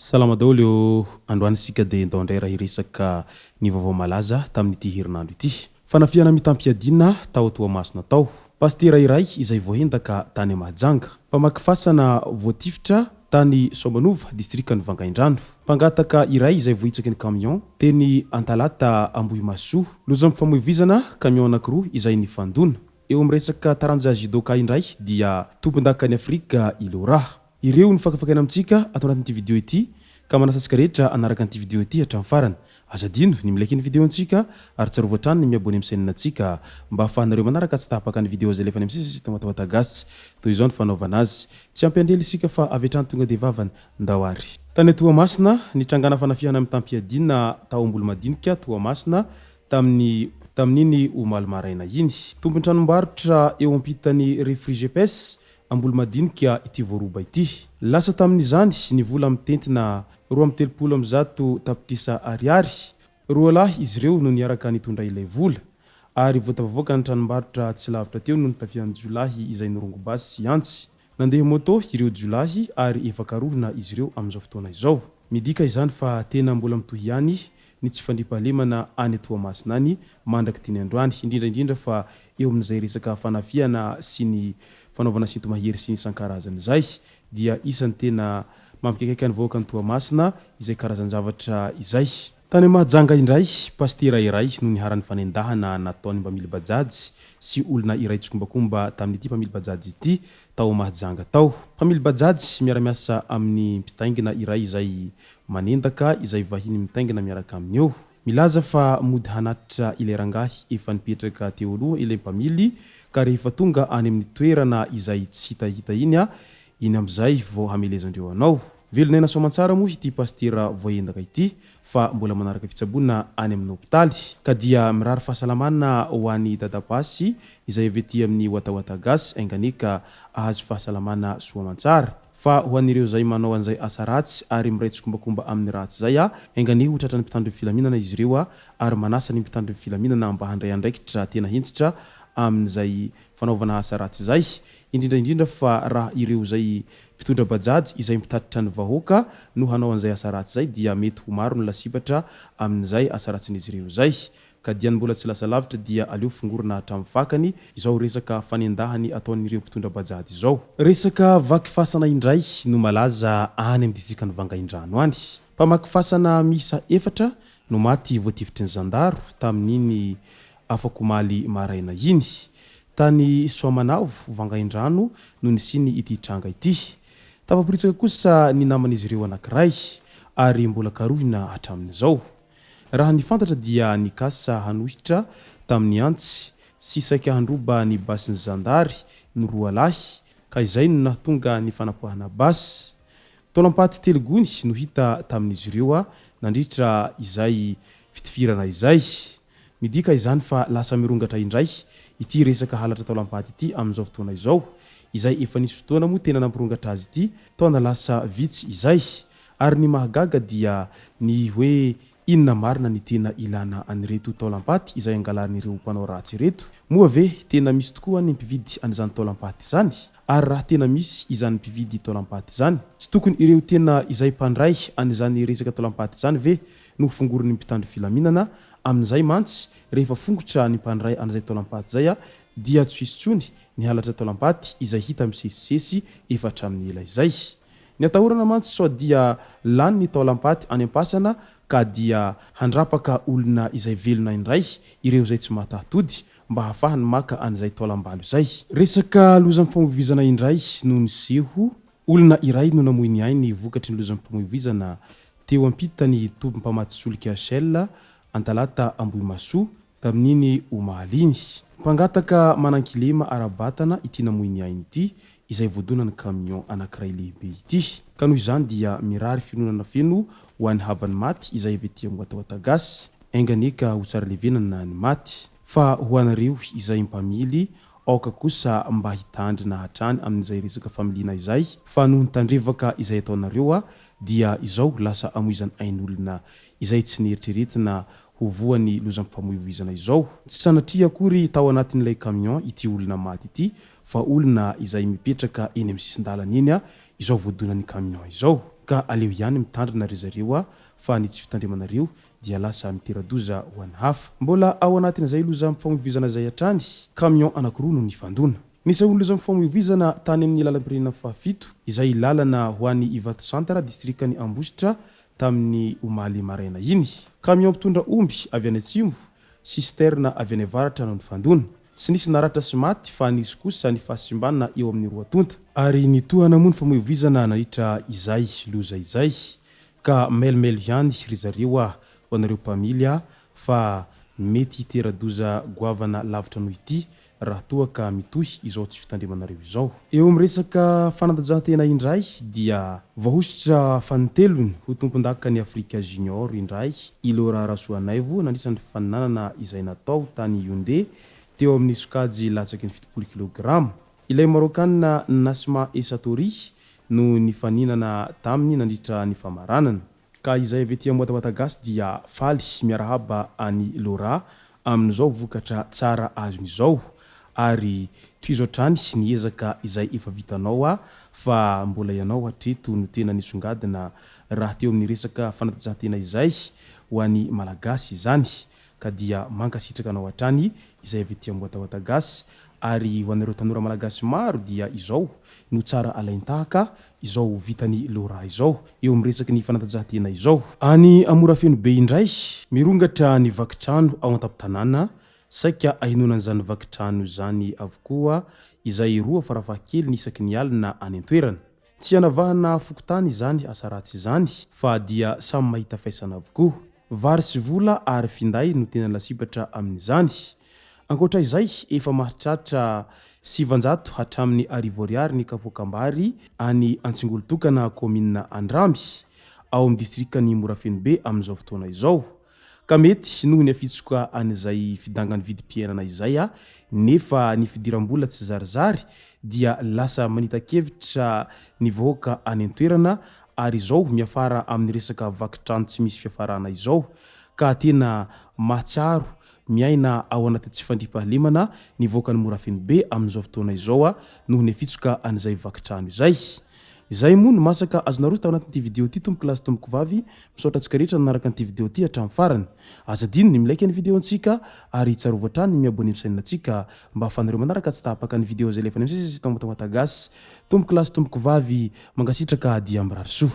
Salama daholo ô! Androany isika dia ndao indray raha hiresaka ny vaovao malaza tamin'ity herinandro ity. Fanafihana mitam-piadiana tao Toamasina tao. Pasitera iray izay voahendaka tany Mahajanga. Mpamaky fasana voatifitra tany Soamanova, distrikan'i Vangaindrano. Mpangataka iray izay voahitsaky ny camion teny Antalata Ambohimahasoa. Lozam-pifamoivoizana, camion anankiroa izay nifandona. Eo amin'ny resaka taranja judoka indray dia tompondakan'i Afrika i Laura. Ireo no fakafakaina amintsika ato anatin'ity video ity ka manasa antsika rehetra hanaraka an'ity video ity hatramin'ny farany. Aza adino ny mi-like ny video antsika ary tsarovy hatrany ny mi-abonner amin'ny chaîne antsika mba ahafahanareo manaraka tsy tapaka ny video izay alefa any amin'ny sisa sy Tamatawata Gasy. Toy izao ny fanaovana azy. Tsy ampy andrely isika fa avy hatrany tonga dia vavany. Ndao ary. Tany Toamasina, nitrangana fanafihana mitam-piadiana tao Ambolomadinika, Toamasina, tamin'ny tamin'iny omaly maraina iny. Tompon-tranombarotra eo ampitan'ny Refrigepes, Ambolomadinika ity voaroba ity. Lasa tamin'izany ny vola mitentina 132 tapitrisa ariary. Roa lahy izy ireo no niaraka nitondra ilay vola. Ary vao tafavoaka ny tranombarotra tsy lavitra teo no nitafian'ny jiolahy izay nirongo basy sy antsy. Nandeha moto ireo jiolahy ary efa karohina izy ireo amin'izao fotoana izao. Midika izany fa tena mbola mitohy ihany ny tsy fandriampahalemana any Toamasina any mandrak'ity ny androany, indrindra indrindra fa eo amin'izay resaka fanafihana sy ny fanaovana sinto-mahery sy ny isan-karazany izay dia isan'ny tena mampikaikaika ny vahoakan'i Toamasina izay karazan-javatra izay. Tany Mahajanga indray, pasitera iray no niharan'ny fanendahana nataon'ny mpamily bajaj sy olona iray tsikombakomba tamin'ity mpamily bajaj ity tao Mahajanga tao. Mpamily bajaj miara-miasa amin'ny mpitaingina iray izay manendaka izay vahiny mitaingina miaraka aminy eo. Milaza fa mody hanatitra ilay rangahy efa nipetraka teo aloha ilay mpamily ka rehefa tonga any amin'ny toerana izay tsy hitahita iny Iny amin'izay vao hamelezan-dreo anao. Velon'aina soamantsara moa ity pasitera voaendaka ity fa mbola manaraka fitsaboana any amin'ny hopitaly. Ka dia mirary fahasalamana ho an'i Dadabasy izay avy aty amin'ny Watawata Gasy ainganie ka ahazo fahasalamana soamantsara. Fa ho an'ireo izay manao an'izay asa ratsy ary miray tsikombakomba amin'ny ratsy izay a, ainganie ho tratran'ny mpitandro ny filaminana izy ireo a, ary manasa ny mpitandro ny filaminana mba handray andraikitra tena hentitra amin'izay fanaovana asa ratsy izay, indrindra indrindra fa raha ireo izay mpitondra bajaj izay mpitatitra ny vahoaka no hanao an'izay asa ratsy izay dia mety ho maro ny lasibatra amin'izay asa ratsin'izy ireo izay. Ka diany mbola tsy lasa lavitra dia aleo fongorina hatramin'ny fakany izao resaka fanendahany ataon'ireo mpitondra bajaj izao. Resaka vaky fasana indray no malaza any amin'ny distrikan'i Vangaindrano any. Mpamaky fasana miisa efatra no maty voatifitry ny zandaro tamin'iny Afak'omaly maraina iny. Tany Soamanavo, Vangaindrano no nisiany ity tranga ity. Tafaporitsaka kosa ny naman'izy ireo anankiray ary mbola karohina hatramin'izao. Raha ny fantatra dia nikasa hanohitra tamin'ny antsy sy saika handroba ny basin'ny zandary ny roa lahy ka izay no nahatonga ny fanapoahana basy. Taolam-paty telo gony no hita tamin'izy ireo nandritra izay fitifirana izay. Midika izany fa lasa mirongatra indray ity resaka halatra taolam-paty ity amin'izao fotoana izao, izay efa nisy fotoana moa tena nampirongatra azy ity taona lasa vitsy izay. Ary ny mahagaga dia ny hoe inona marina ny tena ilana an'ireto taolam-paty izay angalarin'ireo mpanao ratsy ireto? Moa ve tena misy tokoa ny mpividy an'izany taolam-paty izany? Ary raha tena misy izany mpividy taolam-paty izany, tsy tokony ireo tena izay mpandray an'izany resaka taolam-paty izany ve no fongorin'ny mpitandro filaminana? Amin'izay mantsy, rehefa fongotra ny mpandray an'izay taolam-paty izay dia tsy hisy intsony ny halatra taolam-paty izay hita misesisesy efa hatramin'ny ela izay. Ny atahorana mantsy sao dia lany ny taolam-paty any am-pasana ka dia handrapaka olona izay velona indray ireo izay tsy mahatahotody mba hahafahany maka an'izay taolam-balo izay. Resaka lozam-pifamoivoizana indray no niseho, olona iray no namoy ny ainy vokatry ny lozam-pifamoivoizana teo ampitan'ny tobim-pamatsy solika Shell Antalata Ambohimahasoa tamin'iny omaly iny. Mpangataka manan-kilema ara-batana ity namoy ny ainy ity, izay voadonan'ny camion anankiray lehibe ity. Ka noho izany dia mirary fiononana feno ho an'ny havan'ny maty izay avy aty Angoatawata Gasy. Enga anie ka ho tsara levenana ny maty. Fa ho anareo izay mpamily, aoka kosa mba hitandrina hatrany amin'izay resaka familiana izay fa noho ny tandrevaka izay ataonareo dia izao lasa amoizana ain'olona izay tsy neritreretina ho voan'ny lozam-pifamoivoizana izao. Tsy sanatria akory tao anatin'ilay camion ity olona maty ity fa olona izay mipetraka eny amin'ny sisin-dalana eny izao voadonan'ny camion izao. Ka aleo ihany mitandrina ry zareo fa ny tsy fitandremanareo dia lasa mitera-doza ho an'ny hafa. Mbola ao anatin'izay lozam-pifamoivoizana izay hatrany, camion anankiroa no nifandona. Nisehoan'ny lozam-pifamoivoizana tany amin'ny lalam-pirenena fahafito, izay lalana ho any Ivato Centre, distrikan'i Ambositra, tamin'ny omaly maraina iny. Camion mpitondra omby avy any atsimo sy citerne avy any avaratra no nifandona. Tsy nisy naratra sy maty fa nisy kosa ny fahasimbana eo amin'ny roa tonta. Ary nitohana moa ny famoivoizana nandritra izay loza izay. Ka mailomailo ihany ry zareo ah ho anareo mpamily ah fa mety hitera-doza goavana lavitra noho ity raha toa ka mitohy izao tsy fitandremanareo izao. Eo amin'ny resaka fanatanjahantena indray dia voahosotra fanintelony ho tompondakan'i Afrika Junior indray i Laura Rasoanaivo nandritra ny fifaninanana izay natao tany Yaoundé teo amin'ny sokajy latsaky ny 70 kilograma. Ilay Maraokanina Nasma Essatori no nifaninana taminy nandritra ny famaranana. Ka izay avy aty Amboatabata Gasy dia faly miarahaba an'i Laura amin'izao vokatra tsara azony izao ary tohizo hatrany ny ezaka izay efa vitanao a fa mbola ianao hatreto no tena nisongadina raha teo amin'ny resaka fanatanjahantena izay ho an'ny Malagasy izany ka dia mankasitraka anao hatrany izay avy aty Amboatabata Gasy ary ho anareo tanora Malagasy maro dia izao no tsara alain-tahaka izao vitan'i Laura izao eo amin'ny resaky ny fanatanjahantena izao. Any Amorafenobe indray, mirongatra ny vaky trano ao an-tampon-tanàna, saika ahenoana an'izany vaky trano izany avokoa izay roa farafahakeliny isaky ny alina any an-toerana. Tsy anavahana fokontany izany asa ratsy izany fa dia samy mahita faisana avokoa. Vary sy vola ary finday no tena lasibatra amin'izany. Ankoatra izay, efa mahatratra 900 hatramin'ny 1000 ariary ny kapoakam-bary any Antsingolotokana, kaominina Andramby, ao amin'ny distrikan'i Morafenobe amin'izao fotoana izao. Ka mety noho ny afitsoka an'izay fidangan'ny vidim-piainana izay nefa ny fidiram-bola tsy zarizary dia lasa manita-kevitra ny vahoaka any an-toerana ary izao miafara amin'ny resaka vaky trano tsy misy fiafarana izao ka tena mahatsiaro Miaina ao anatin'ny tsy fandriampahalemana ny vahoakan'i Morafenobe amin'izao fotoana izao noho ny afitsoka an'izay vaky trano izay. Izay moa no masaka azo naroso tao anatin'ity video ity tompoko lahy sy tompoko vavy, misaotra antsika rehetra nanaraka an'ity video ity hatramin'ny farany. Aza adino ny mi-like ny video antsika ary tsarovy hatrany ny mi-abonner amin'ny chaîne antsika mba ahafahanareo manaraka tsy tapaka ny video izay alefanay misesy eto Matamatà Gasy. Tompoko lahy sy tompoko vavy, mankasitraka dia mirary soa.